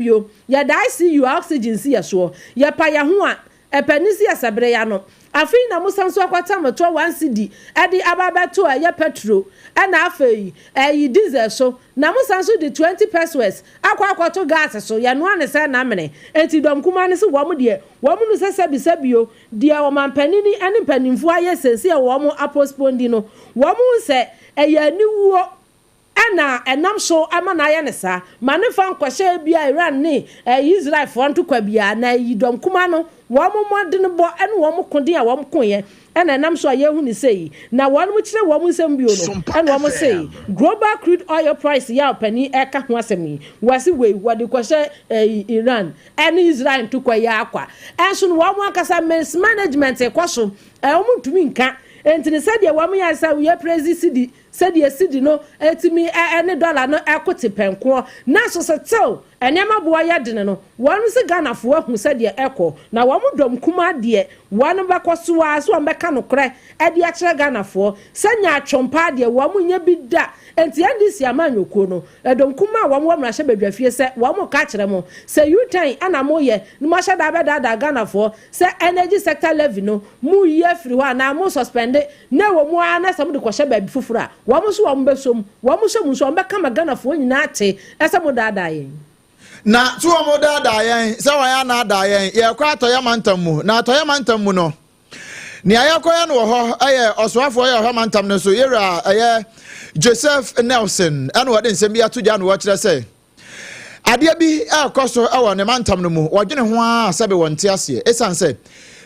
Bio, yɛda ICU a oxygen si yɛ soɔ. Yɛpa yɛ ho a, ɛpɛ ne si yɛ sɛbere ano. Afei na mo san so akɔtam toɔ 1 cedi ɛde aba abɛto a ɛyɛ petrol ɛna afei ɛyi diesel so, na mo san so de 20 pesewas akɔ akɔto gas so. Yɛnoa ne sɛ namene eti dɔm kuma ne so wɔn deɛ wɔn no sɛ sɛbisɛbio deɛ ɔmanpanini ne mpanimfoɔ ayɛ sɛsi a wɔn apostpone no, wɔn sɛ ɛyɛ aniwuo ɛna ɛnam so ama na ayɛ ne saa ma ne fa nkɔhyɛ bi a Iran ne ɛyi Israelfoɔ ntokwa bia na ɛyi dɔm kuma no wɔn mmɔden bɔ ɛne wɔn koden a wɔn koyɛ ɛna ɛnam so a yɛhu ne sɛ yi na wɔn kyerɛ wɔn nsɛm bio no. Ɛna wɔn sɛ global crude oil price yɛ a ɔpanin ɛka ho asɛm yi, wɔsi wei wɔde kɔhyɛ ɛyi Iran ɛne Israel ntokwa yi akwa. Ɛnso no wɔn ankasa mismanagement kɔ so ɛwɔn ntumi nka nti ne sɛdeɛ wɔn yɛ sɛ yɛ presi cedi, sɛdeɛ cedi no etimi ɛne dɔla no ɛkote pɛnkoɔ, nanso sɛ tew nneɛma boɔ yɛ dene no, wɔn nso Ghanafoɔ ahu sɛdeɛ ɛkɔ na wɔn dɔm kuma deɛ wɔn bɛkɔ so a so wɔn bɛka nokorɛ ɛde akyerɛ Ghanafoɔ sɛ nya atwompa deɛ wɔn nyɛ bi da. Nti NDC amanyɔkuo no ɛdɔm kuma a wɔn wɔ mmarahyɛ badwafie sɛ wɔn ka kyerɛ mo sɛ U-turn ɛna mo yɛ na mo ahyɛ da abɛdaadaa Ghanafoɔ sɛ energy sector levy no mo yi afiri hɔ anaa mo suspend na ɛwɔ mu ara na sɛ mo de kɔhyɛ baabi foforɔ a, wɔn nso wɔn bɛsom wɔn nso mu nso wɔn bɛka ma Ghanafoɔ nyinaa te ɛsɛ mo daadaa yɛn. Na so wɔn daadaa yɛn sɛ wɔn anaadaa yɛn. Yɛkɔ Atɔyɛ mantam mu, na Atɔyɛ mantam mu no, nea yɛkɔyɛ no wɔ hɔ ɛyɛ ɔsoafoɔ yɛ ɔhwɛ mantam no so, yɛwura ɛyɛ Joseph Nelson, ɛna wɔde nsɛm bi ato gya no wɔkyerɛ sɛ adeɛ bi ɛrekɔ so ɛwɔ ne mantam no mu. Wɔdwene ho ara sɛbe wɔn te aseɛ, ɛsiane sɛ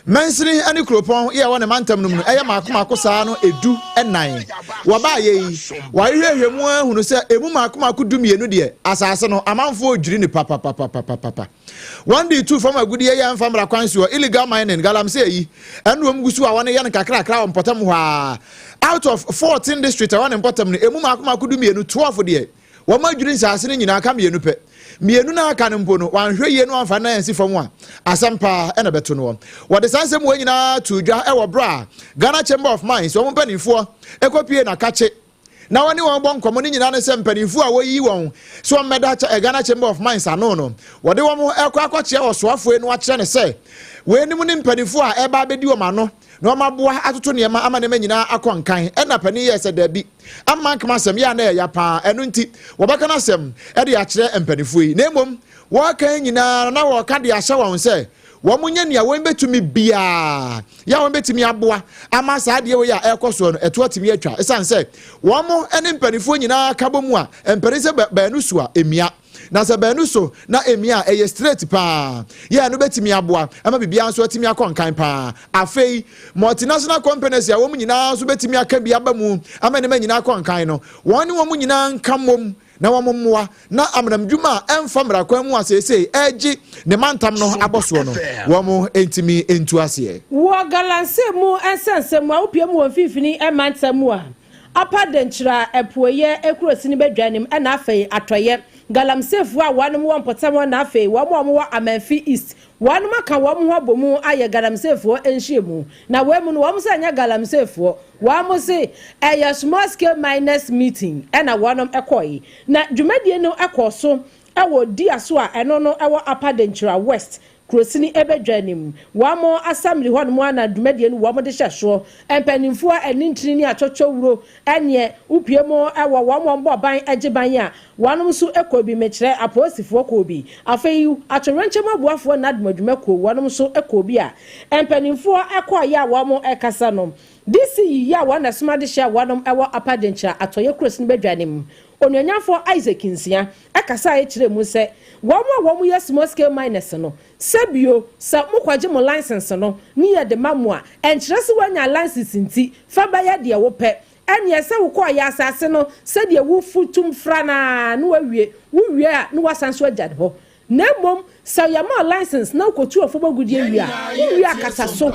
mansini ne kuropɔn yɛ ɛwɔ ne mantam no mu no ɛyɛ maako maako saa no 14. Wɔbaa yɛ yi, wɔahwehwɛ mu ahunu sɛ emu maako maako 12 deɛ, asase no amanfoɔ dwiri ne papapapapapa. Wɔn de tu fam agudie yɛ mfa mmara kwan soɔ, illegal mining, galamsey yi, ɛna wɔn gu so a wɔn yɛ no kakrakra wɔ mpɔtam hɔ a. Out of 14 district a wɔn ne mpɔtam no, emu maako maako 12, 12 deɛ wɔn adwiri nsaase no nyinaa ka mmienu pɛ. Mmienu no aka no mpo no, wɔanhwɛ yie no amfa nan ansi fam a, asɛm paa ɛna bɛto no. Wɔde saa nsɛm wɔn nyinaa to dwa ɛwɔ berɛ a Ghana Chamber of Mines wɔn mpanimfoɔ ɛkɔpie na kakye na wɔne wɔn bɔ nkɔmmɔ no nyinaa ne sɛ mpanimfoɔ a wɔyi wɔn so wɔn mmɛda Ghana Chamber of Mines ano no, wɔde wɔn ɛkɔ akɔkyea ɔsoafoɔ no akyerɛ ne sɛ wɔn ne mpanimfoɔ a ɛba abɛdi wɔn ano na wɔn aboa atoto nneɛma ama nneɛma nyinaa akɔ nkan. Ɛna panin yɛ sɛ daabi, ama nkama asɛm yɛ a na ɛyɛ paa. Ɛno nti wɔbɛka no asɛm ɛde akyerɛ mpanimfoɔ yi, na mmom wɔka nyinaa na wɔka de ahyɛ wɔn sɛ wɔn nyɛ nea wɔn bɛtumi biara yɛ a wɔn bɛtumi aboa ama saa adeɛ wɔ yi a ɛrekɔ soɔ no ɛto atumi atwa, ɛsiane sɛ wɔn ne mpanimfoɔ nyinaa ka bɔ mu a mpanin sɛ baanu so a emia, na sɛ baanu so na emia a ɛyɛ straight paa yɛ no bɛtumi aboa ama biribiara nso atumi akɔ nkan paa. Afei multinational companies a wɔn nyinaa nso bɛtumi aka bi aba mu ama nneɛma nyinaa akɔ nkan no, wɔn ne wɔn nyinaa nka mmom na wɔn mmoa na amanamdwuma a ɛmfa mmarakwan mu a seesei ɛregye ne mantam no abɔ soɔ no, wɔn ntumi ntu aseɛ. Wɔ galamsey mu nsɛnsɛm a wopie mu wɔ mfimfini mantam mu a Upper Denkyira apueyɛ ekurosini bɛdwa anim, ɛna afei atɔyɛ galamseyfoɔ a wɔn wɔ mpɔtam hɔ, na afei wɔn a wɔwɔ Amanfi East, wɔn aka wɔn ho abɔ mu ayɛ galamseyfoɔ nhyiamu. Na wɔn mu no, wɔn sɛ nyɛ galamseyfoɔ, wɔn se ɛyɛ small scale miners meeting ɛna wɔn kɔɔ. Na dwumadie no kɔɔ so ɛwɔ dia so a ɛno no ɛwɔ Upper Denkyira West kurosini ɛbɛdwa anim, wɔn assembly hɔ nom ana dwumadie no wɔn de hyɛ soɔ. Mpanimfoɔ ɛne ne atwɔtwɔwuro ɛneɛ wopie mu ɛwɔ wɔn bɔ ban ɛgye ban a wɔn nso kɔ bi, mekyerɛ apolisifoɔ kɔ bi, afei atwerɛnkyɛm aboafoɔ na adumadwuma kuo wɔn nso kɔ bi. A mpanimfoɔ ɛkɔɔyɛ a wɔn ɛkasa no, DC yiyi a wɔn na ɛsoma de hyɛ wɔn ɛwɔ Upper Denkyira atɔyɛ kurosini bɛdwa anim, onuonyamfoɔ Isaac Nsia ɛkasa a ɛkyerɛ mu sɛ wɔn a wɔn yɛ small scale miners no, sɛbio sɛ mokɔgye mo license no ne yɛ de ma mo a, ɛnkyerɛ sɛ woanya license nti fa bɛyɛ deɛ wopɛ. Ɛneɛ sɛ wokɔɔ yɛ asase no sɛdeɛ wofutum fra naa na wawie, wowie a na wasan so agya ne hɔ. Na mmom sɛ yɛma license na wokɔtu ɔfam agudie wie a, wowie akata so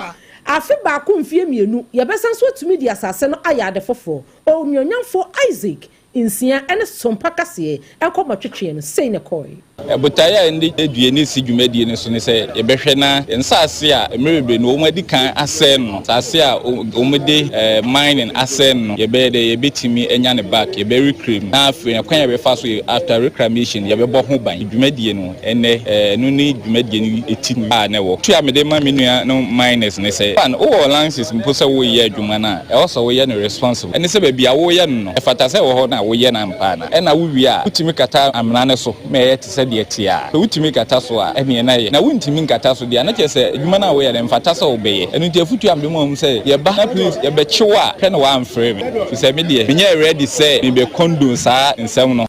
afe 1, mfie 2, yɛbɛsan so atumi de asase no ayɛ ade foforɔ. Onuonyamfoɔ Isaac Nsia ne Sompa kaseɛ ɛnkɔmɔ twetwe no sei ne kɔe. Botaeɛ a yɛde dua ne si dwumadie no so ne sɛ yɛbɛhwɛ na nsaase a mmerɛ bebree no wɔn adi kan asɛe no, nsaase a wɔde mining asɛe no, yɛbɛyɛ dɛ yɛbɛtumi anya ne back, yɛbɛ reclaim, na afei kwan yɛbɛfa so after reclamation yɛbɛbɔ ho ban. Dwumadie no ɛnɛ ɛno ne dwumadie no ti a na ɛwɔ. Tu a mede ma me nua no miners ne sɛ, one, wowɔ license mpo sɛ woyɛ adwuma no a, ɛwɔ sɛ woyɛ no responsible. Ɛne sɛ baabi a woyɛ no no, ɛfata sɛ ɛwɔ hɔ no a woyɛ no ampa ana? Ɛna wowie a, wotumi kata amena no so ma ɛyɛ te sɛ deɛ te a. Sɛ wotumi kata so a, ɛneɛ na ɛyɛ. Na wontumi nkata so deɛ a, na kyerɛ sɛ adwuma no a woyɛ no ɛmfata sɛ wobɛyɛ. Ɛno nti afotuo a mede ma wɔn sɛ, yɛba na please yɛbɛkye wo a, hwɛ na woamfrɛ me. Firi sɛ me deɛ, menyɛɛ ready sɛ mebɛ condone saa nsɛm no.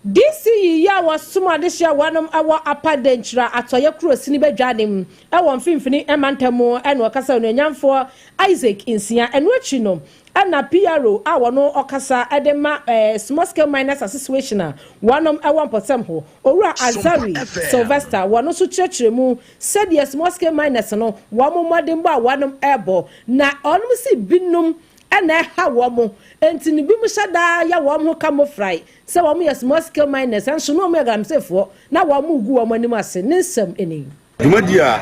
DC yi a wɔsom adehye a wɔnom wɔ Upper Denkyira Atɔeɛ kuro sini badwanem wɔ mfimfini mantam mu na ɔkasa Onuonyamfoɔ Isaac Nsia. Ɛno akyi no ɛna PRO a wɔno ɔkasa de ma Small Scale Miners Association a wɔnom wɔ mpɔtam hɔ, Owura Azari Sylvester, wɔno nso kyerɛkyerɛ mu sɛdeɛ small scale miners no wɔn mmɔdenbɔ a wɔnom ɛrebɔ na ɔnom si binom ɛna ɛha wɔn nti no bi mu hyɛ daa yɛ wɔn ho camouflage sɛ wɔn yɛ small scale miners, nso no wɔn yɛ galamseyfoɔ na wɔn gu wɔn anim ase. Ne nsɛm ani. Dwumadi a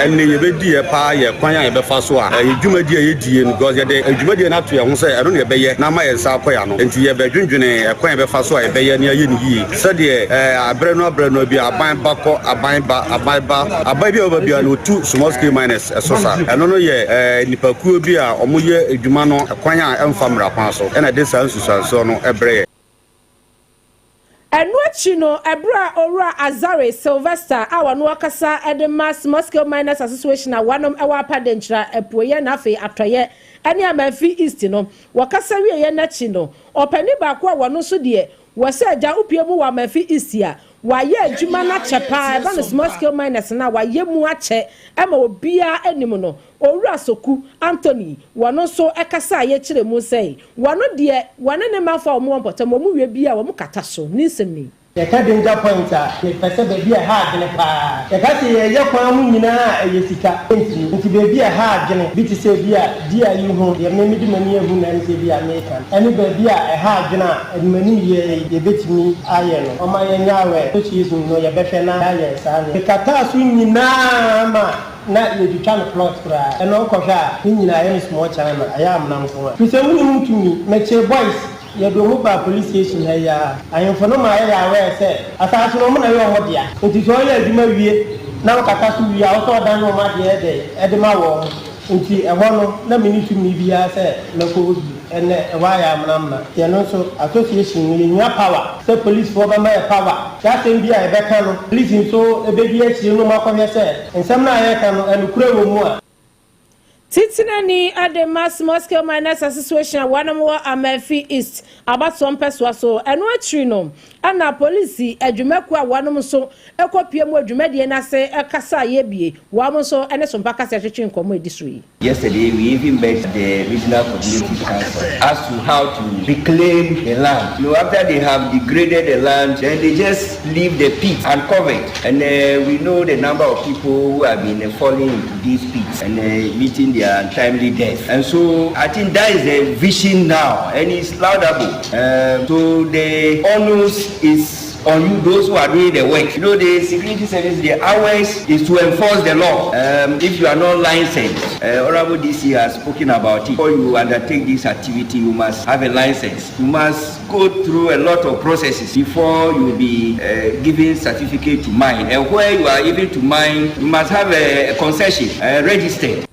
ɛnne yɛbɛdi yɛ paa yɛ kwan a yɛbɛfa so a ɛyɛ dwumadi a yɛdie no, because yɛde dwumadi no ato yɛn ho sɛ ɛno ne yɛbɛyɛ na ama yɛn nsa akɔ yɛn ano, nti yɛbɛdwendwene ɛkwan yɛbɛfa so a yɛbɛyɛ ne ayɛ ne yie sɛdeɛ aberɛ no aberɛ no bi aban ba kɔ, aban ba, aban ba, aban bi a wɔba bia no otu small scale miners ɛso sa. Ɛno no yɛ nipakuo bi a wɔyɛ adwuma no kwan a ɛmfa mmara kwan so, ɛna ɛde saa nsusuansoɔ no ɛbrɛ yɛ. Ɛno akyi no, ɛberɛ a Owura Azare Sylvester a wɔno akasa de ma Small Scale Miners Association a wɔnom ɛwɔ Upper Denkyira Apueɛ na afei Atɔeɛ ne Amanfi East no, wɔkasa wieɛ n'akyi no, ɔpanin baako a wɔno nso deɛ wɔsɛ agya wopie mu wɔ Amanfi East a wayɛ adwuma no akyɛ paa, ɛba no small scale miners no a wayɛ mu akyɛ ma obiara anim no, Owura Soku Anthony, wɔno nso kasa a yɛkyerɛ mu sɛ wɔno deɛ wɔne ne manfo a wɔn wɔ mpɔtam wɔn wie bi a wɔn kata so. Ne nsɛm ni. Yɛka danger point a, mepɛ sɛ baabi a ɛha adwene paa. Yɛka sɛ yɛyɛ kwan mu nyinaa a, ɛyɛ sika ntumi. Nti baabi a ɛha adwene bi te sɛ bi a di a yi ho deɛ me mede m'ani ahu na ɛne sɛ bi a meka no, ɛne baabi a ɛha adwene a animanim yɛ yɛbɛtumi ayɛ no. Ɔma yɛnyɛ aware association no, yɛbɛhwɛ na yɛayɛ saa no. Mekataa so nyinaa ma na yɛtwitwa no plot koraa. Ɛno wokɔhwɛ a, ne nyinaa ɛyɛ no small China, ɛyɛ amena nko a. Firi sɛ wonni ho tumi. Mekyee boys yɛde ɔmo baa police station ha yi a, ahemfo no ma yɛyɛ aware sɛ asase no ɔmo na ɛyɛ ɔmo dea, nti sɛ ɔyɛ adwuma wie na wokata so wie a, wosɛ ɔdan ne ɔmo adeɛ ɛdɛ ɛde ma wɔn. Nti ɛhɔ no na menni tumi biara sɛ mɛkɔ hɔ bi. Ɛnɛ ɛhɔ ayɛ amenamena. Yɛno nso association no yɛhia power sɛ policefoɔ bɛma yɛ power sɛ asɛm bi a yɛbɛka no, police nso ɛbɛdi akyire no mu akɔhwɛ sɛ nsɛm no a yɛreka no ɛnokorɛ wɔ mu a. Titenani de ma Small Scale Miners Association a wɔnom wɔ Amanfi East abatoɔ mpɛsoa so. Ɛno akyiri no, ɛna polisi adwumakuo a wɔnom nso kɔpie mu adwumadie no ase kasa a yɛbie wɔn nso ne Sompa kasa twetwe nkɔmmɔ edi so yi. Yesterday, we even met the Regional Coordinating Council as to how to reclaim the land. After they have degraded the land, then they just leave the pit uncovered. And we know the number of people who have been falling into these pits and meeting their untimely death. And so I think that is the vision now, and it's laudable. So the onus is on you, those who are doing the work. The security service, the hours is to enforce the law. If you are not licensed, Honorable DC has spoken about it. Before you undertake this activity, you must have a license. You must go through a lot of processes before you will be given certificate to mine. And where you are even to mine, you must have a concession registered.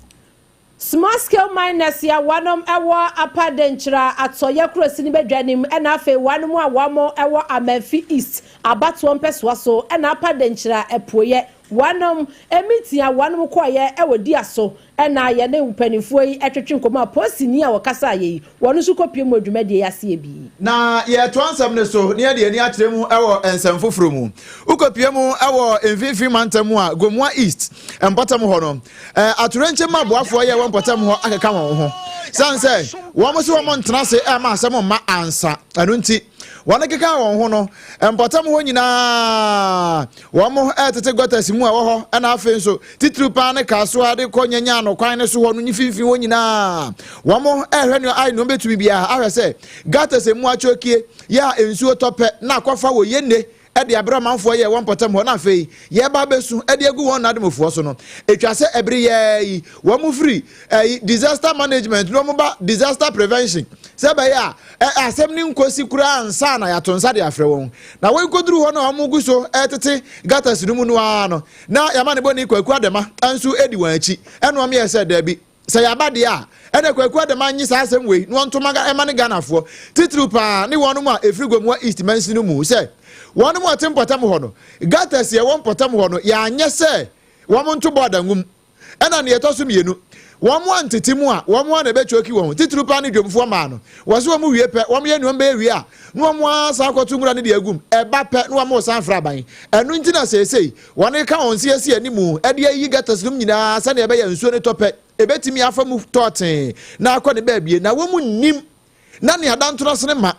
Small scale miners ya wɔnom ɛwɔ Upper Denkyira Atɔyɛ kuro sini badwanim, ɛna afei wɔnom a wɔn ɛwɔ Amanfi East abatoɔ mpɛsoa so ɛna Upper Denkyira Apuoyɛ wɔnom meeting a wɔnom kɔɔyɛ ɛwɔ dia so, ɛna yɛne mpanimfoɔ yi ɛtwetwe nkɔmɔ a polisini a wɔkasa yɛ yi wɔn nso kɔpie mu adwumadie aseɛ bi. Na yɛtoa nsɛm no so ne yɛde ani akyerɛ mu ɛwɔ nsɛm foforɔ mu. Wokɔpie mu ɛwɔ Mfimfini mantam mu a, Gomoa East mpɔtam hɔ no, atorenkyɛm ma aboafoɔ yɛ wɔ mpɔtam hɔ akeka wɔn ho sane sɛ wɔn so wɔn ntena ase ɛma asɛm mma ansa. Ɛno nti Wɔn keka wɔn ho no, mpɔtam hɔ nyinaa wɔn ɛtete gutters mu a ɛwɔ hɔ, ɛna afei nso titiriw paa ne Kasoa de kɔ Nyanya no kwan no so hɔ no ne mfimfini hɔ nyinaa wɔn ɛhwɛ nea ayɛ nea wɔbɛtumi biara ahwɛ sɛ gutters emu atwokie yɛ a nsuo tɔ pɛ na akɔfa wɔ yɛnne ɛde abrɛ ɔmanfoɔ yɛ wɔn mpɔtam hɔ. Na afei yɛba abɛsu ɛde agu wɔn nademofoɔ so no, atwa sɛ ɛbere yɛɛ yi wɔn mo firi ɛyi disaster management na wɔn ba disaster prevention, sɛ ɛbɛyɛ a ɛ asɛm ne nkosi koraa nsa na yɛato nsa de afrɛ wɔn. Na wɔn koduru hɔ na wɔn gu so ɛtete gutters no mu no ara no, na yɛama ne bɔ ne Kwaku Adama nso edi wɔn akyi, ɛna wɔn yɛ sɛ daabi, sɛ yɛaba deɛ a, ɛna Kwaku Adama nye saa asɛm wei na wɔn ntoma ɛma ne Ghanafoɔ titiriw paa ne wɔn mu a efiri Gomoa East mansin no mu sɛ wɔn mu a ɛte mpɔtam hɔ no, gutters yɛ wɔ mpɔtam hɔ no, yɛanyɛ sɛ wɔn nto bɔɔda ngum. Ɛna nea ɛtɔ so mmienu, wɔn a ntete mu a wɔn a na ɛbɛtwoki wɔn titiriw paa ne dwomfoɔ maa no, wɔsɛ wɔn wie pɛ, wɔn yɛ nea wɔn bɛyɛ wie a, na wɔn asan akɔto nwura no de agum. Ɛba pɛ na wɔn san fra aban. Ɛno nti na seesei wɔn ka wɔn siesie anim ɛde ayi gutters nom nyinaa sɛnea ɛbɛyɛ nsuo no tɔ pɛ, ebɛtumi afa mu tɔɔtee na akɔ ne baabie. Na wɔn mu nim na nea dantono sene ma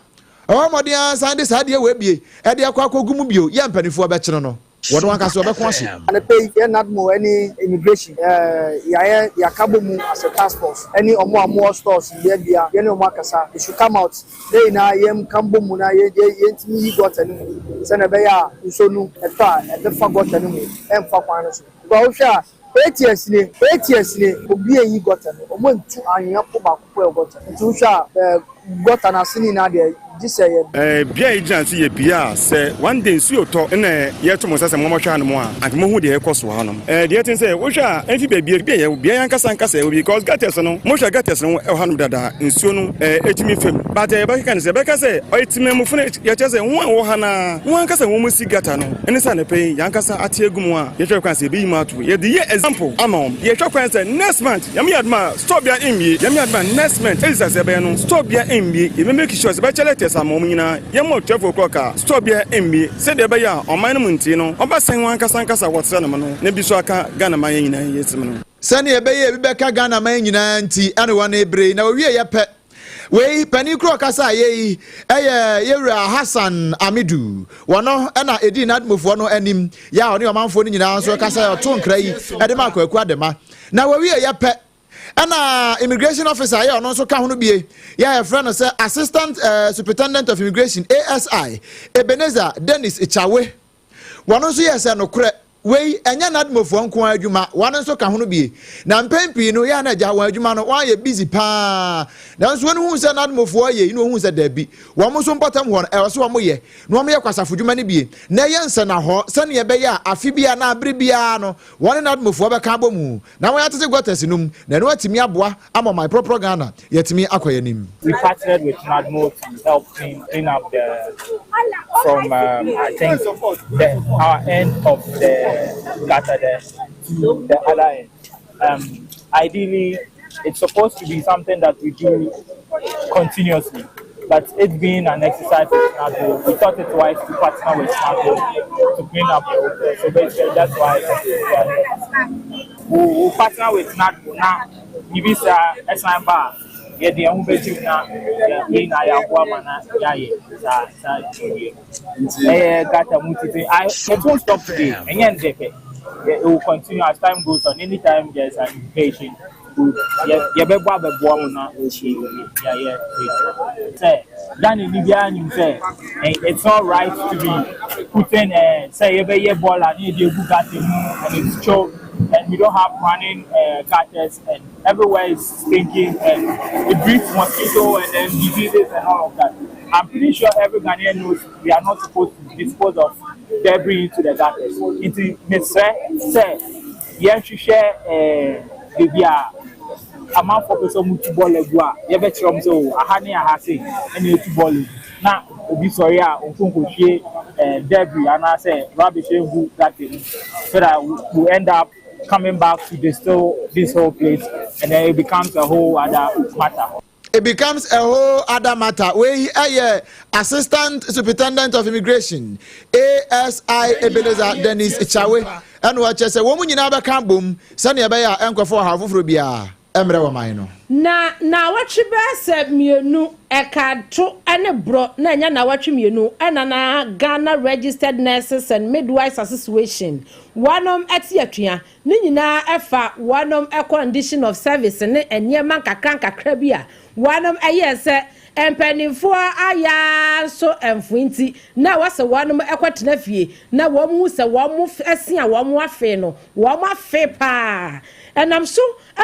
ɛwɔ mmɔden asan de saa adeɛ wɔ ebie ɛde akɔ akɔgu mu bio yɛ mpanimfoɔ bɛkyerɛ no, wɔn ankasa wɔbɛko ahye. Anɔpa yi, yɛn NADMO ne immigration yɛayɛ yɛaka bɔ mu as a task force ɛne ɔmo a ɔmo wɔ stores mbeabea, yɛne ɔmo akasa. They should come out na nyinaa yɛn ka bɔ mu na yɛn yɛntumi yi gutter no mu sɛnea ɛbɛyɛ a nsuo no ɛtɔ a, ɛbɛfa gutter no mu, ɛmfa kwan no so, because wohwɛ a, 8 years nie, 8 years nie, obi eyi gutter no, ɔmo ntu anwea po baako po ɛwɔ gutter. Nti wohwɛ a, gutter n'ase nyinaa deɛ, gye sɛ yɛ. Bea a yɛgyina nso yɛ bea a sɛ one day nsuo tɔ ɛna yɛto mo nsa sɛ mommɔhwɛ hanom a, anka mohu deɛ ɛkɔ so hanom. Deɛ ɛte sɛ wohwɛ a, ɛmfi baabi bi a yɛwɔ bea yɛn ankasa ankasa ɛwɔ, because gutters no, mohwɛ gutters no ɛwɔ hanom dada, nsuo no ɛtumi fam, but yɛbɛkeka no sɛ yɛbɛka sɛ ɔyɛ temamufo no, yɛkyerɛ sɛ wɔn a wɔwɔ ha naa wɔn ankasa wɔn mu si gutter no. Ɛne sɛ anɔpɛ yi yɛn ankasa ate agu mu a, yɛhwɛ kwan sɛ yɛbɛyi mu ato, yɛde yɛ example ama wɔn. Yɛhwɛ kwan sɛ next month, Nyame yɛ adom a, store bia mmie. Nyame yɛ adom a, next month exercise yɛbɛyɛ no, store bia mmie. Yɛbɛ make sure sɛ bɛkyɛ letters ama wɔn nyinaa. Yɛmmɔ 12 o'clock a, store bia mmie, sɛdeɛ ɛbɛyɛ a ɔman no mu ntie no ɔbɛsɛn wɔn ankasa ankasa wɔtena no mu no na bi so aka Ghana man yɛn nyinaa yɛsim no. Sɛnea ɛbɛyɛ ebi bɛka Ghana man nyinaa nti, ɛne wɔn ebere na owie yɛ pɛ. Wei panin koro ɔkasa a yɛyi ɛyɛ yɛwura Hassan Amidu. Wɔno ɛna edi n'admofoɔ no anim yɛ a ɔne ɔmanfoɔ no nyinaa nso kasa yɛ ɔto nkra yi ɛde ma Kwaku Adema. Na wɔwie yɛ pɛ, ɛna immigration officer yɛ ɔno nso ka ho no bie yɛ a yɛfrɛ no sɛ Assistant Superintendent of Immigration, ASI Ebenezer Dennis Chawe, wɔn nso yɛ sɛ nokorɛ wei ɛnyɛ n'admofoɔ nko ara adwuma, wɔn nso ka ho no bie. Na mpɛn pii no yɛ a na agya wɔn adwuma no wɔayɛ busy paa, nanso wɔn hu sɛ n'admofoɔ yɛ yi na wɔn hu sɛ daabi, wɔn nso mpɔtam hɔ no ɛwɔ so wɔn yɛ na wɔn yɛ kwasafo dwuma no bie na ɛyɛ nsɛnahɔ, sɛnea ɛbɛyɛ a afe biara na abere biara no wɔn ne n'admofoɔ bɛka abɔ mu na wɔn atete gutters no mu na ɛno atumi aboa ama ɔman prɔprɔ Ghana yɛtumi akɔ yɛn anim. We partnered with NADMO to help clean up the from I think the our end of the gutter there to the other end. Ideally, it's supposed to be something that we do continuously, but it being an exercise with NADMO, we thought it wise to partner with NADMO to clean up the whole place. So basically, that's why we are here. We'll partner with NADMO now. Maybe ɛsan ba a, yɛde ɛho bɛkyim na yɛn nyinaa yɛaboa ma na yɛayɛ saa dwumadie no. Ɛyɛ gutter mu titi. I it won't stop today. Ɛnyɛ ndɛ pɛ. It will continue as time goes on. Anytime there's an invasion, yɛbɛbɔ abɛboa mu na yɛayɛ sɛ Ghana ni biara nim sɛ it's not right to be putting sɛ yɛbɛyɛ bɔɔla ne yɛde egu gutter mu and it's choke and we don't have running gutters and everywhere is stinking and it breeds mosquito and then diseases and all of that. I'm pretty sure every Ghanaian knows we are not supposed to dispose of debris into the gutters. Nti mesrɛ sɛ yɛnhwehwɛ beebi a amanfoɔ pɛ sɛ ɔmo tu bɔɔla gu a, yɛbɛkyerɛ ɔmo sɛ o aha ne aha se ɛna etu bɔɔla gu, na obi sɔre a onkonkohwie debris anaasɛ rubbish egu gutter mu, so that we end up coming back to distill this whole place and then it becomes a whole other matter. It becomes a whole other matter. Wei ɛyɛ Assistant Superintendent of Immigration, ASI Ebenezer Dennis Chawe, ɛna wɔkyerɛ sɛ wɔn nyinaa bɛka bom sɛnea ɛbɛyɛ a ɛnkɔfo ɔhaw foforɔ biara ɛmmerɛ wɔ man no. Na naawɔtwe bɛyɛ sɛ mmienu ɛka to ne borɔ na ɛnyɛ naawɔtwe mmienu ɛna na Ghana Registered Nurses and Midwives Association wɔnom ɛte atua. Ne nyinaa ɛfa wɔnom condition of service ne nneɛma nkakra nkakra bi a wɔnom ɛyɛɛ sɛ mpanimfoɔ ayɛ ara nso mfoe nti na ɛwɔ sɛ wɔnom ɛkɔtena fie na wɔn hu sɛ wɔn ɛse a wɔn afe no wɔn afe paa. Ɛnam so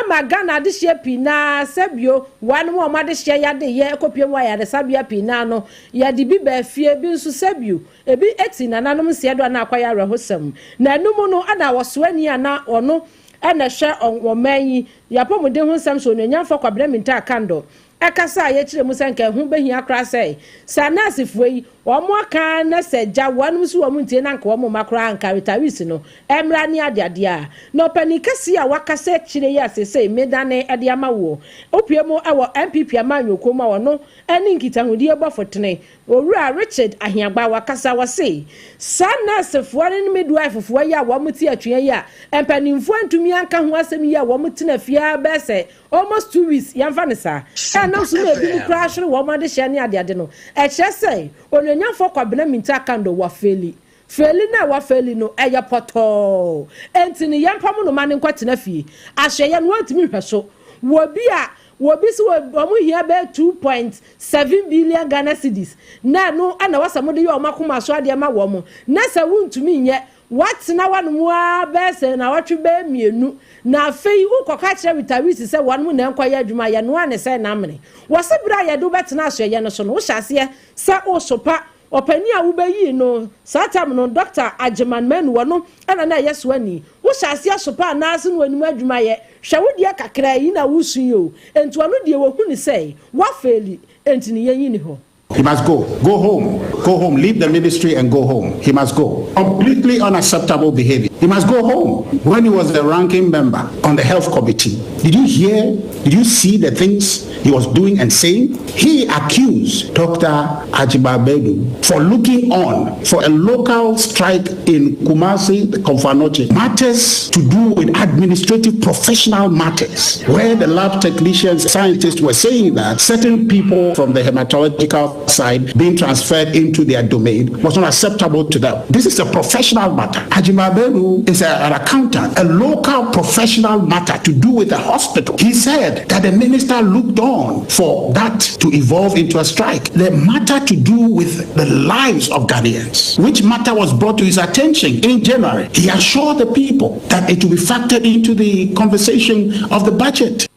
ma Ghana adehyeɛ pii no ara sɛ bio wɔnom a wɔn adehyeɛ yadeyɛ kɔpue mu wɔ ayaresabea pii no ara no yɛde bi baa fie, bi nso sɛ bio ebi ti nananom nseɛ do a na akɔyɛ awerɛhosɛm. Na ɛno mu no na ɔsoani a na ɔno na ɛhwɛ ɔman yi apɔmuden ho nsɛm so Onuonyamfoɔ Kwabena Mintah Akandoh Ɛkasa a yɛkyerɛ mu sɛ anka ɛho behia koraa sɛ, sɛ anɛɛsefoɔ yi, wɔn aka na sɛ gya wɔnom nso wɔn ntie na anka wɔn mma koraa anka retirees no mmra ne adeadeɛ a. Na ɔpanin kɛseɛ a wakasa akyire yi a seesei medane de ama woɔ, wopue mu wɔ NPP amanyɔkuo mu a ɔno ne nkitahodie bɔfo tene, Owura Richard Ahiagbah wakasa, ɔse, saa nɛɛsefoɔ ne midwife-foɔ yi a wɔn te atua yi a mpanimfoɔ antumi anka ho asɛm yi a wɔn tena fie ara bɛyɛ sɛ Almost 2 weeks, yɛmfa no saa, a ɛnam so ma ebinom koraa hwere wɔn adehyeɛ ne adeade no, ɛkyerɛ sɛ Onuonyamfoɔ Kwabena Mintah Akandoh wafeeli. Feeli no a wafeeli no, ɛyɛ pɔtɔɔ. Enti no, yɛmpamo no ma no nkɔtena fie. Ahwɛeɛ no, wɔntumi nhwɛ so. Wɔ bi a, wɔ bi se wɔn hia bɛyɛ 2.7 billion Ghana cedis, na ɛno na ɛwɔ sɛ mode yɛ wɔn akoma so adeɛ ma wɔn, na sɛ wontumi nyɛ, Woatena w'anom ara bɛyɛ sɛ nnawɔtwe bɛyɛ mmienu, na afei worekɔka akyerɛ retirees sɛ wɔnom na ɛnkɔyɛ adwuma a, yɛnoaa ne sɛ namene. Wɔse berɛ a yɛde wo bɛtena asoɛeɛ no so no, wohyɛ aseɛ sɛ woresopa ɔpanin a wobɛyii no saa tam no, Dɔkta Agyeman Manu, ɔno na na ɛyɛ soani. Wohyɛ aseɛ sopa anaase na wanim adwuma yɛ, hwɛ wo deɛ kakraa yi na woresu yi o. Enti ɔno deɛ wɔhu no sɛ woafeeli, enti ne yɛnyi ni hɔ. He must go. Go home. Go home. Leave the ministry and go home. He must go. Completely unacceptable behavior. He must go home. When he was a ranking member on the health committee, did you hear, did you see the things he was doing and saying? He accused Dr. Ajibabedu for looking on for a local strike in Kumasi, Komfo Anokye. Matters to do with administrative professional matters, where the lab technicians, scientists were saying that certain people from the hematological side being transferred into their domain was not acceptable to them. This is a professional matter. Ajimaberu is a, an accountant, a local professional matter to do with the hospital. He said that the minister looked on for that to evolve into a strike. The matter to do with the lives of Ghanaians, which matter was brought to his attention in January. He assured the people that it will be factored into the conversation of the budget.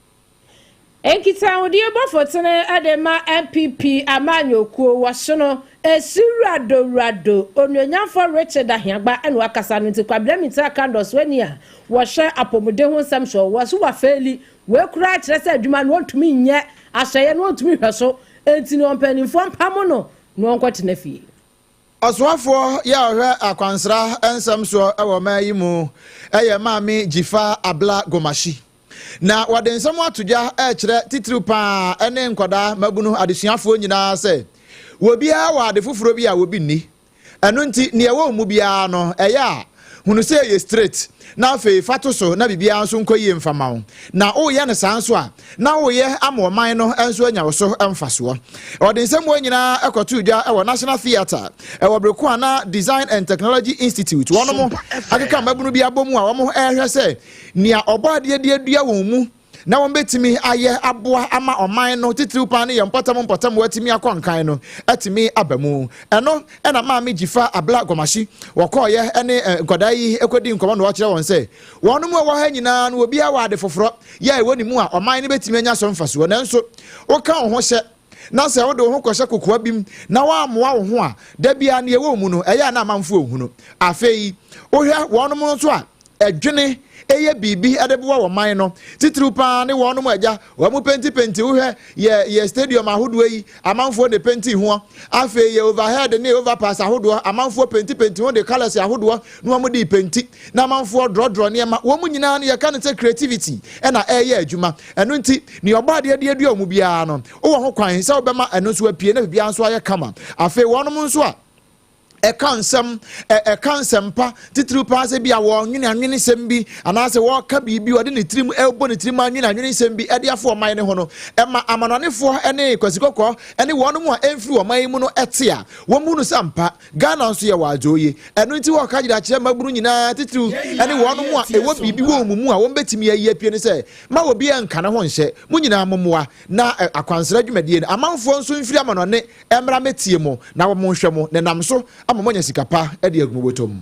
Nkitahodie bɔfotene de ma NPP amanyɔkuo wɔsono Esi Wurado Wurado Onuonyamfoɔ Richard Ahiagba na wakasa no nti Kwabena Mintah Kandor soani a wɔhwɛ apɔmuden ho nsɛm soɔ wɔ so wafeeli wei koraa kyerɛ sɛ adwuma no ɔntumi nyɛ asɔeɛ no ɔntumi hwɛ so enti no ɔmpanimfoɔ mpamo no na ɔnkɔtena fie. Ɔsoafoɔ yi a ɔhwɛ akwansra nsɛm soɔ wɔ ɔman yi mu yɛ Maame Dzifa Abla Gomashie. Na wɔde nsɛm ato dwa rekyerɛ titiriw pa ara ne nkwadaa, mmabunu, adesuafoɔ nyinaa sɛ obiara wɔ ade foforɔ bi a obi nni. Ɛno nti, nea ɛwɔ wo mu biara no, ɛyɛ a hunu sɛ ɛyɛ straight na afei fa to so na biribiara nso nkɔ yie mfa ma wo. Na woreyɛ no saa nso a, na woreyɛ ama ɔman no nso anya wo so mfasoɔ. Ɔde nsɛm wɔ nyinaa kɔtoo dwa wɔ National Theatre wɔ bere ko a na Design and Technology Institute wɔnom akeka mmabunu bi abɔ mu a wɔn rehwɛ sɛ nea Ɔbɔadeɛ de adua wɔn mu na wɔbɛtumi ayɛ aboa ama ɔman no titiriw paa ne yɛn mpɔtam mpɔtam atumi akɔ nkan no atumi aba mu. Ɛno na Maame Dzifa Abla Gomashie wɔkɔɔyɛ ne nkwadaa yi kɔdi nkɔmmɔ na wɔkyerɛ wɔn sɛ wɔn mu a ɛwɔ ha nyinaa no obiara wɔ ade foforɔ yɛ a ɛwɔ ne mu a ɔman no bɛtumi anya so mfasoɔ nanso woka wo ho hyɛ na sɛ wode wo ho kɔhyɛ kokoa bi mu na woammoa wo ho a da biara nea ɛwɔ wo mu no ɛyɛ a na amanfoɔ nhunu. Afei wohwɛ wɔn nso a ɛdwene yɛ biribi de boa wɔn man no titiriw paa ne wɔnom agya wɔn pentipenti wohwɛ yɛ yɛ stadium ahodoɔ yi amanfoɔ na penti hoɔ afei yɛ overhead ne overpass ahodoɔ amanfoɔ pentipenti ho de colours ahodoɔ na wɔn de penti na amanfoɔ drɔdrɔ nneɛma wɔn nyinaa no yɛka no sɛ creativity ɛna ɛyɛ adwuma ɛno nti nea ɔbɔ adeɛ de adua wɔn biara no wowɔ ho kwan sɛ wobɛma ɛno nso apue na biribiara nso ayɛ kama afei wɔnom nso a. Ɛka nsɛm, ɛka nsɛmpa, titiriw paa sɛ bi a wɔnwene anwenesɛm bi anaasɛ wɔreka biribi wɔde ne tirim ɛrebɔ ne tirim anwene anwenesɛm bi ɛde afo ɔman no ho no, ɛma amanɔnefoɔ ne kwasikɔkɔɔ ne wɔn mu a ɛmfiri ɔman yi mu no ɛte a wɔn mu no sɛ ampa Ghana nso yɛ wɔ adwo yi. Ɛno nti wɔka gyina kyerɛ mmabunu nyinaa titiriw ne wɔn mu a ɛwɔ biribi wɔ wɔn mu a wɔn bɛtumi ayi apue no sɛ ma obiara nka ne ho nhyɛ, mo nyinaa mommoa na akwansra dwumadie no amanfoɔ nso mfiri amanɔne Ɛmmra mmɛtie mo, na wɔnhwɛ mo, na ɛnam so ama moanya sika pa de agu mo bɔtɔ mu.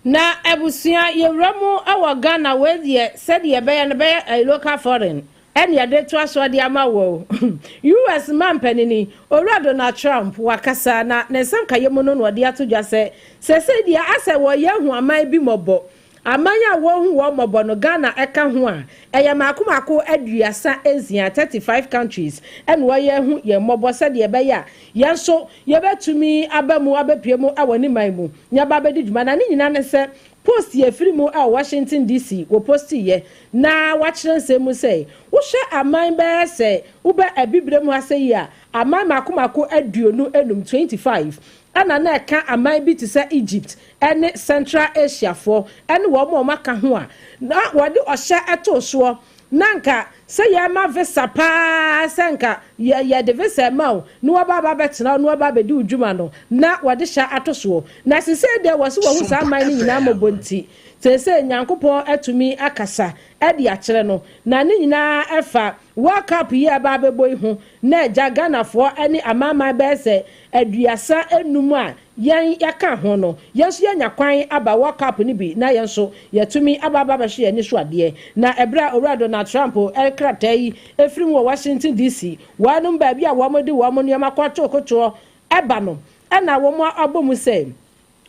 Na abusua yɛwura mu wɔ Ghana wei deɛ sɛdeɛ ɛbɛyɛ no bɛyɛ ɛyɛ local foreign ɛne yɛde toa soɔ de ama wɔ US manpanini Owura Donald Trump wakasa na ne nsɛm kayɛ mu no na ɔde ato dwa sɛ sɛsɛi deɛ asɛ wɔyɛ ahu aman bi mɔbɔ. Aman a wɔrehu wɔn mmɔbɔ no, Ghana ka ho a, ɛyɛ mmaako mmaako 36, 35 countries, na wɔyɛ ahu yɛn mmɔbɔ sɛdeɛ ɛbɛyɛ a yɛn nso yɛbɛtumi aba mu abɛpue mu wɔ ne man mu na yɛaba abɛdi dwuma. Na ne nyinaa ne sɛ, post yi ɛfiri mu wɔ Washington DC, wɔpostiiɛ na wɔakyerɛ nsɛm mu sɛ, wohwɛ aman bɛyɛ sɛ wobɛ Abibirem ha sɛ yi a, aman mmaako mmaako 25, 25, ɛna na ɛka aman bi te sɛ Egypt ne Central Asiafoɔ ne wɔn a wɔaka ho a na wɔde ɔhyɛ too soɔ na anka sɛ yɛrema visa paa sɛ anka yɛ yɛde visa rema wo na waba aba abɛtena hɔ na waba abɛdi wo dwuma no na wɔde hyɛ ato soɔ. Na sesei deɛ wɔse wɔahu saa aman no nyinaa mmɔbɔ nti seesei Nyankopɔn atumi akasa de akyerɛ no na ne nyinaa ɛfa World Cup yi a ɛba abɛbɔ yi ho na agya Ghanafoɔ ne amanaman bɛyɛ sɛ 35 a yɛn yɛka ho no, yɛn nso yɛanya kwan aba World Cup no bi na yɛn nso yɛatumi aba aba abɛhwɛ yɛn ani so adeɛ. Na ɛberɛ a Owura Donald Trump krataa yi firi mu wɔ Washington DC, wɔnom baabi a wɔde wɔn nneɛma kɔto kotoɔ ba no, ɛna wɔn abɔ mu sɛ,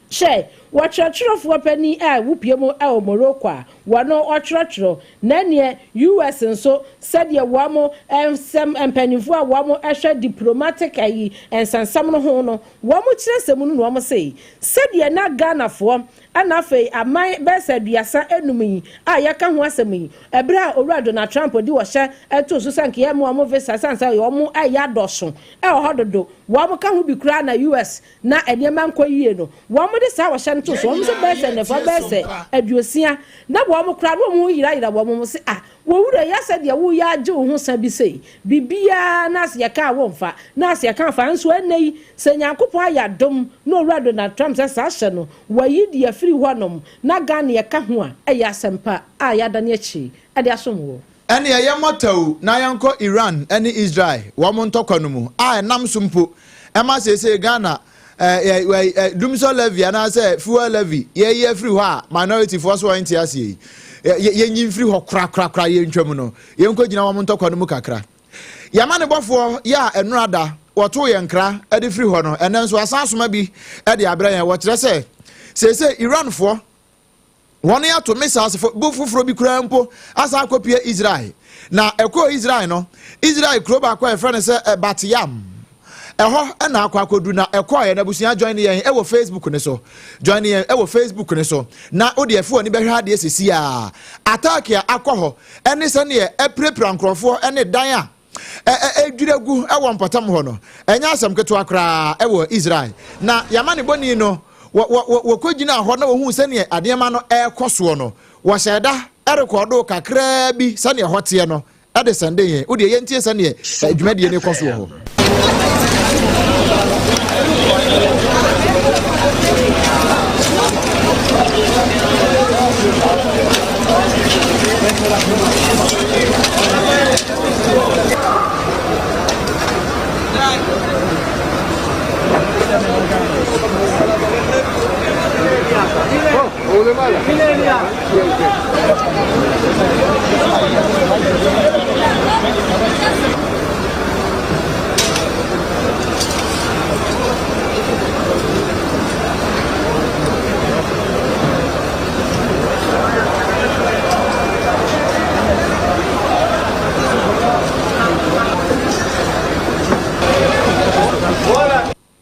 Hwɛ, wɔtwerɛtwerɛfoɔ panin a wopue mu wɔ Morocco a wɔno ɔtwerɛtwerɛ, na ɛneɛ US nso sɛdeɛ wɔn nsɛm mpaninfoɔ a wɔn hwɛ diplomatic ayi nsɛnsɛm no ho no wɔn kyerɛ sɛ mu no na wɔn se sɛdeɛ na Ghanafoɔ ɛna afei aman bɛyɛ sɛ 35 yi a yɛka ho asɛm yi ɛberɛ a Owura Donald Trump de ɔhyɛ too so sɛ nka yɛmma wɔn visa ɛsiane sɛ wɔn ɛyɛ adɔso ɛwɔ hɔ dodo wɔn ka ho bi koraa na US na nneɛma nkɔ yie no, wɔde saa ɔhyɛ no too so. Wɔn nso bɛyɛ sɛ nnafua bɛyɛ sɛ 60, na wɔn koraa na wɔn ho yerayera wɔn ho se, Ah, wo wura yi asɛ deɛ woreyɛ agye wo ho sa bi sei? Biribiara na ase yɛka a womfa, na ase yɛka a fa. Nso ɛnnɛ yi, sɛ Nyankopɔn ayɛ adom na Owura Donald Trump sɛ saa hyɛ no, wayi de afiri hɔnom, na Ghana yɛka ho a, ɛyɛ asɛmpa a yɛadane akyi de asom woɔ. Ɛnneɛ yɛmmɔ tɛw na yɛnkɔ Iran ne Israel wɔn ntɔkwa no mu a ɛnam so mpo ɛma seesei Ghana dumsɔ levy anaasɛ fuel levy yɛyi afiri hɔ a minority foɔ so wɔnte aseɛ yi yɛnyi mfiri hɔ korakorakora yɛntwam no yɛnkɔgyina wɔn ntɔkwa no mu kakra. Yɛn amanebɔfoɔ yɛ a ɛnora da wɔtoo yɛn nkra de firi hɔ no ɛnɛ nso asan asoma bi de abrɛ yɛn wɔkyerɛ sɛ seesei Iranfoɔ Wɔato missiles bu foforɔ bi koraa mpo asan akɔpue Israel. Na ɛkɔɔ Israel no, Israel kuro baako a yɛfrɛ no sɛ eh, Bat Yam. Ɛhɔ na akɔ akɔdu na ɛkɔɔɛ na abusua join yɛn ɛwɔ Facebook ne so. Join yɛn ɛwɔ Facebook ne so. Na wode ɛfo ani bɛhwɛ adeɛ sisi a. Attack a akɔ hɔ ɛne sɛdeɛ ɛpirapira nkurɔfoɔ ɛne dan a ɛredwiri agu wɔ mpɔtam hɔ no, ɛnyɛ asɛm ketewa koraa wɔ Israel. Na yɛamanebɔni no, wɔkɔgyinaa hɔ na wɔhuu sɛdeɛ nneɛma no rekɔ soɔ no, wɔhyɛɛ da rekɔɔdoo kakraa bi sɛdeɛ ɛhɔ teɛ no de sɛndee yɛn. Wodeɛ yɛntie sɛdeɛ dwumadie no rekɔ soɔ hɔ.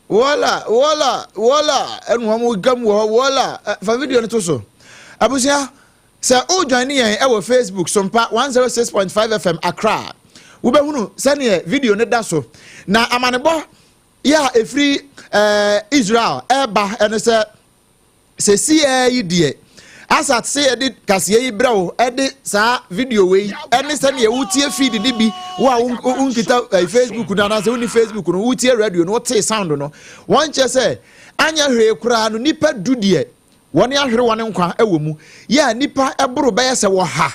Wɔla, wɔla, wɔla, ɛna wɔn gam wɔ hɔ, wɔla. Fa video no to so. Abusua, sɛ o join yɛn ɛwɔ Facebook Sompa 106.5 FM Accra, wobɛhunu sɛdeɛ video no da so. Na amanebɔ yɛ a ɛfiri ɛɛ Israel ɛreba ɛne sɛ sɛsiɛ yi deɛ asat sɛ yɛde kaseɛ yi brɛ wo ɛde saa video wei ɛne sɛdeɛ wotie feed ne bi wo a wonkita Facebook no anaasɛ wonni Facebook no, wotie radio no, wotee sound no, wɔn kyɛ sɛ anyɛ hwee koraa no, nipa 10 deɛ wɔne ahwere wɔn nkwa ɛwɔ mu yɛ a, nipa ɛboro bɛyɛ sɛ wɔha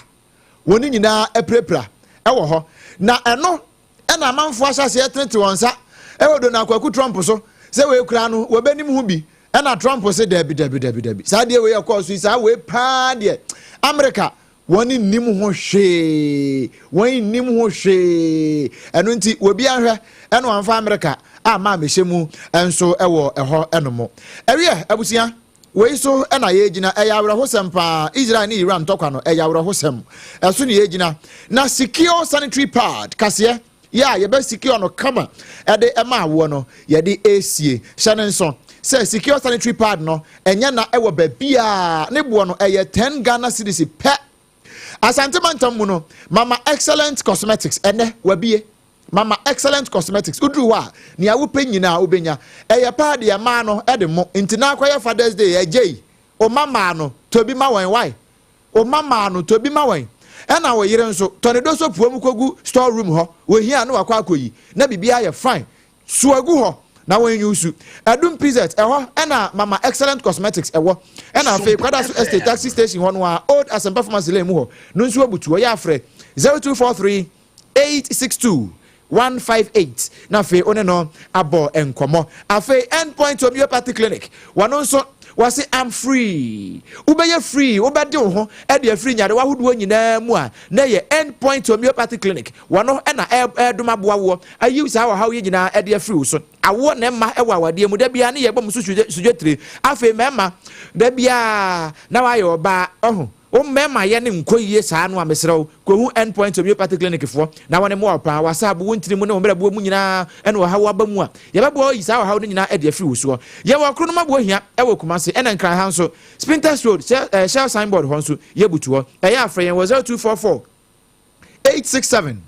wɔn nyinaa apirapira ɛwɔ hɔ. Na ɛno ɛna amanfoɔ ahyɛ aseɛ tenete wɔn nsa ɛwɔ Donald Kwaku Trump so sɛ wei koraa no wɔbɛnim ho bi. Ɛna Trump sɛ dabi, dabi, dabi, dabi, saa deɛ wei ɛkɔɔ so yi, saa wei paa deɛ, Amerika wɔn nim ho hwee, wɔn nim ho hwee. Ɛno nti obi ahwɛ ɛna wɔnfa Amerika a maa mehyɛ mu nso ɛwɔ ɛhɔ ɛnom. Ɛwiɛ abusua, wei so ɛna yɛgyina. Ɛyɛ awerɛhosɛm paa. Israel ne Iran ntɔkwa no ɛyɛ awerɛhosɛm. Ɛso ne yɛgyina na secure sanitary pad kaseɛ yɛ a yɛbɛ secure no kama ɛde ɛma awoɔ no yɛde esie. Hyɛ ne nso sɛ secure sanitary pad no ɛnyɛ na ɛwɔ baabiaa ne boɔ no ɛyɛ 10 Ghana cedis pɛ. Asante mantam mu no, Mama Excellent Cosmetics ɛnɛ wabie. Mama Excellent Cosmetics, woduru hɔ a, nea wopɛ nyinaa wobɛnya. Ɛyɛ paa deɛ mmaa no ɛde mo nti na akɔyɛ Father's Day ɛgye yi, ɔma mmaa no tobi ma wɔn wae, ɔma mmaa no tobi ma wɔn. Ɛna wɔ yere nso tɔne do so pua mu kɔgu store room hɔ, wɔhia na wakɔ akɔyi na biribiara yɛ fine. Soagu hɔ na wɔn nyi su Ɛdum PZ ɛhɔ ɛna Mama Excellent Cosmetics ɛwɔ. Ɛna afei Kwadaso Estate taxi station hɔ no a, Old Asempa Pharmacy lane mu hɔ no nso abutu. Ɔyɛ afrɛ 0243 862 158 na afei one no abɔ nkɔmmɔ. Afei Endpoint Homeopathy Clinic, wɔno nso wɔse am free, wobɛyɛ free, wobɛde wo ho ɛde afiri nyarewa ahodoɔ nyinaa mu a, na yɛ Endpoint Homeopathy Clinic. Wɔno ɛna ɛɛdom aboa woɔ ayi saa ɔhaw yi nyinaa ɛde afiri wo so. Awoɔ na ɛma ɛwɔ awadeɛ mu da biara ne yɛbɔ mu so sudwetire. Afei mmarima da biara na wayɛ ɔbaa ɔho wo mmarima yɛ ne nkɔ yie saa no a, mesrɛ wo, kɔhu Endpoint Homeopathy Clinic foɔ na wɔne mmoa wo paa. Wasa abo wo ntini mu ne wo mmerɛboɔ mu nyinaa ɛne ɔhaw aba mu a, yɛbɛboa yi saa ɔhaw no nyinaa ɛde afiri wo soɔ. Yɛwɔ koro no maboɔ hia ɛwɔ Kumase, ɛna Nkran ha nso Spintex Road, Shell signboard hɔ nso yɛbutu hɔ. Ɛyɛ afrɛ yɛn wɔ 0244 867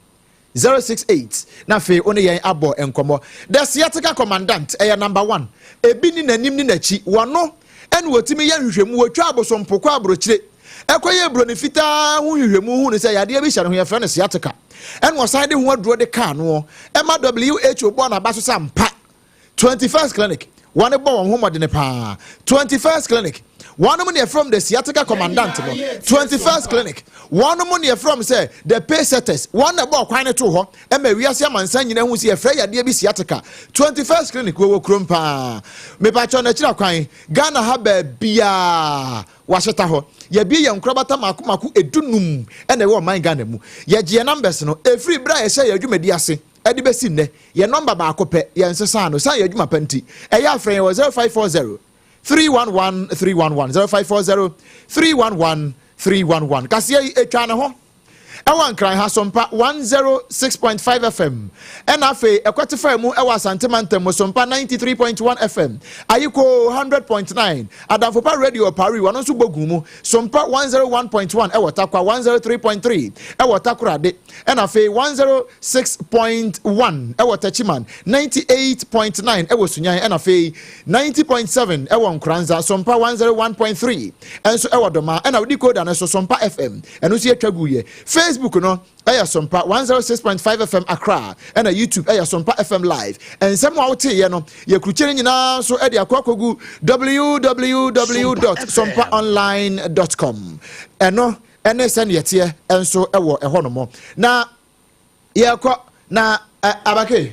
068 na afei wo ne yɛn abɔ nkɔmmɔ. The Sciatica Commandant ɛyɛ number one, ebi ni n'anim ne n'akyi. Wɔno ɛna wɔtumi yɛ nhwehwɛmu, wɔtwa abosompo kɔ aburokyire ɛkɔyɛ buroni fitaa ho nhwehwɛmu hu no sɛ yadeɛ bi hyɛ ne ho, yɛfrɛ no sciatica, ɛna ɔsan de ho aduro de kaa noɔ ɛma WHO bɔɔ n'aba so sɛ mpa. 21st Clinic, wɔn bɔ wɔn ho mmɔdene paa. 21st Clinic, wɔn ne yɛfrɛ the Sciatica Commandant no. 21st Clinic, wɔn ne yɛfrɛ sɛ the pay setters. Wɔn na ɛbɔ ɔkwan no to hɔ ɛma wiase amansan nyinaa hu sɛ yɛfrɛ yadeɛ bi sciatica. 21st Clinic wɔwɔ kurom paa. Mepakyɛw, n'akyiri akwan Ghana ha baabiaa wahyeta hɔ. Yɛbie yɛn nkorabata mako mako 15 ɛna ɛwɔ ɔman Ghana mu. Yɛgye yɛn numbers no efiri bere a yɛhyɛ yɛn adwumadi ase ɛde bɛsi nnɛ, yɛn number baako pɛ, yɛn nsesa no san yɛn adwuma pa nti. Ɛyɛ afrɛ yɛn wɔ 0540 311 311, 0540 311 311. Kaseɛ yi atwa ne ho ɛwɔ Nkran ha, Sompa 106.5 FM, ɛna afei ɛkɔte fa mu ɛwɔ Asante mantam mu, Sompa 93.1 FM, Ayiko 100.9, Adamfopa Radio Pari, wɔn nso bɔ gu mu, Sompa 101.1 ɛwɔ Takwa, 103.3 ɛwɔ Takorade, ɛna afei 106.1 ɛwɔ Techiman, 98.9 ɛwɔ Sunyan, ɛna afei 90.7 ɛwɔ Nkoranza, Sompa 101.3 ɛnso ɛwɔ Dɔma, ɛna wodi koda no so Sompa FM, ɛno nso yɛtwa gu yɛ. Facebook no ɛyɛ Sompa 106.5 FM Accra, ɛna YouTube ɛyɛ Sompa FM Live. Nsɛm a woteeɛ no, yɛkurukyɛ no nyinaa nso ɛde akɔ akɔgu www.sompaonline.com. Ɛno ɛne sɛneɛ teɛ nso ɛwɔ ɛhɔ nom. Na yɛkɔ na abake.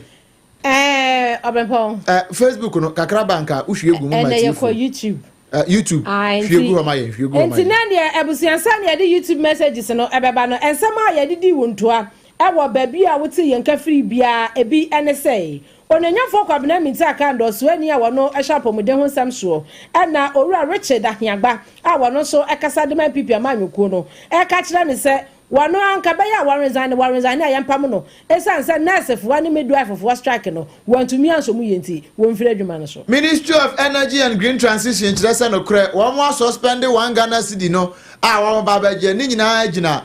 Ɔbɛnpɔn. Facebook no kakra banka wohwie gu mu ma. Ɛnɛ yɛkɔ YouTube. YouTube, hwie gu hɔ ma yɛn, hwie gu hɔ ma Nti yɛn. Na deɛ abusuansa ne yɛde YouTube messages no ɛbɛba no, nsɛm a yɛde di wo ntoa ɛwɔ baabi a wote yɛn kafiri biara, ebi ɛne sɛ Ononyamfoɔ Kwabena Minta Kando, soani a wɔno ɛhyɛ apɔmuden ho nsɛm soɔ, ɛna Owura Richard Ahiagba a wɔno nso ɛkasa de ma NPP amanyɔkuo no ɛka kyerɛ ne sɛ wɔno anka bɛyɛ a wɔresign no, wɔresign a yɛmpam no, ɛsiane sɛ nursefoɔ ne midwifefoɔ strike no wɔntumi ansɔ mu yɛ nti wɔmfiri adwuma no so. Ministry of Energy and Green Transition kyerɛ sɛ nokorɛ wɔn asuspend 1 Ghana cedi no a wɔn ba abɛgye ne nyinaa gyina.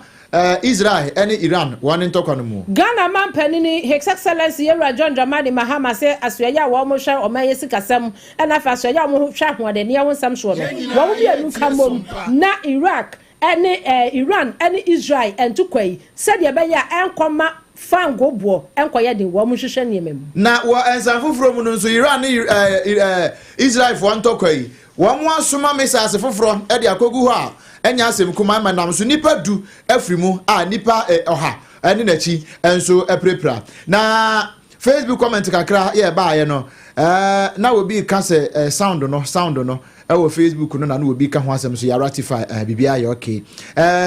Israel ne Iran wɔn ntɔkwa no mu. Ghana manpanini His Excellency Yewura John Dramani Mahama sɛ asoɛeɛ a wɔn hwɛ ɔman yi sikasɛm ɛna afei asoɛeɛ a wɔn hwɛ ahoɔdenneɛ ho nsɛm soɔ no wɔn mmienu ka mmom na Iraq ne Iran ne Israel ntokwa yi sɛdeɛ ɛbɛyɛ a ɛnkɔma fangoo boɔ nkɔyɛ den wɔn nhwehwɛ nneɛma mu. Na wɔ nsan foforɔ mu no nso Iran ne Israelfoɔ ntɔkwa yi Wɔasoma missiles foforɔ de akɔgu hɔ a ɛnyɛ asɛm kumaa ma nam so nnipa du afiri mu a nnipa ɔha ne n'akyi nso apirapira. Na Facebook comment kakra yɛ ɛbaeɛ no na obi ka sɛ sound no sound no ɛwɔ Facebook no na na obi ka ho asɛm so yɛ ratify biribiara yɛ okay.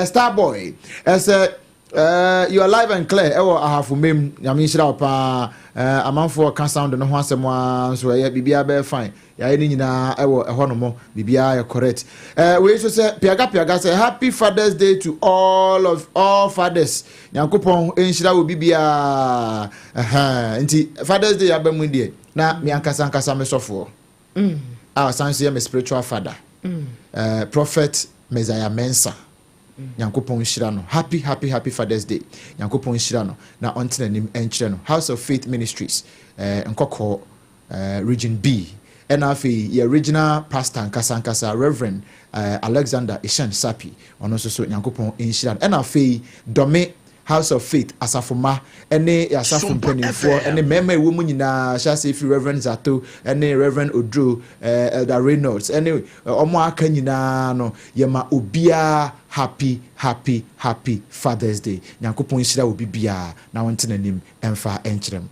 Starboy ɛsɛ Eh, you are live and clear ɛwɔ ahafo mem nyame nhyira wo paa eh, amanfoɔ ka sound no ho asɛm a nso ɛyɛ biribiara bɛyɛ fine yɛayɛ ne nyinaa ɛwɔ ɛhɔ nom biribiara yɛ correct eh, wei nso sɛ piaga piaga sɛ happy fathers day to all of all fathers nyankopɔn nhyira wɔ bibiara ɛhɛn nti fathers day aba mu deɛ na me ankasa ankasa me sɔfoɔ mm. a ɔsan so yɛ me spiritual father mm. eh, prophet Messiah Mensah Nyankopɔn nhyira no happy happy happy fathers day Nyankopɔn nhyira no na ɔntena anim nkyerɛ no House of Faith Ministries eh, Nkɔkɔɔ eh, Region B ɛna afei yɛ regional pastor nkasa nkasa Reverend eh, Alexander Ishan Sapi ɔno nso so Nyankopɔn nhyira no ɛna afei Dɔme House of Faith asafo mma ne asafo mpanimfoɔ ne mmarima a ɛwɔ mu nyinaa hyɛ aseɛ firi Rev. Zato ne Rev. Oduro, Elder Reynolds ne wɔn a aka nyinaa no, yɛma obiara happy happy happy Father's Day. Nyankopɔn nhyira obi biara na ɔnte n'anim mfa nkyerɛ mo.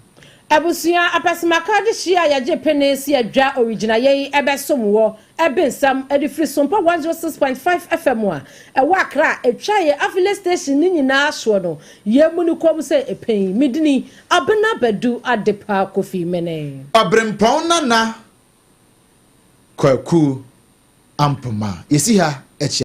Abusua apɛsemaka adehyeɛ a yɛgye pene si adwa origyinaeɛ yi bɛsom wɔ Ɛbensam de firi Sompa 106.5 FM a ɛwɔ Accra a ɛtwa yɛn affiliate station no nyinaa soɔ no, yɛn mu no komm sɛ ɛpɛn. Me dini, Abena Badu Adepa Kofi Mene. Ɔberempɔn Nana Kwaku Ampoma. Yɛsi ha kyia.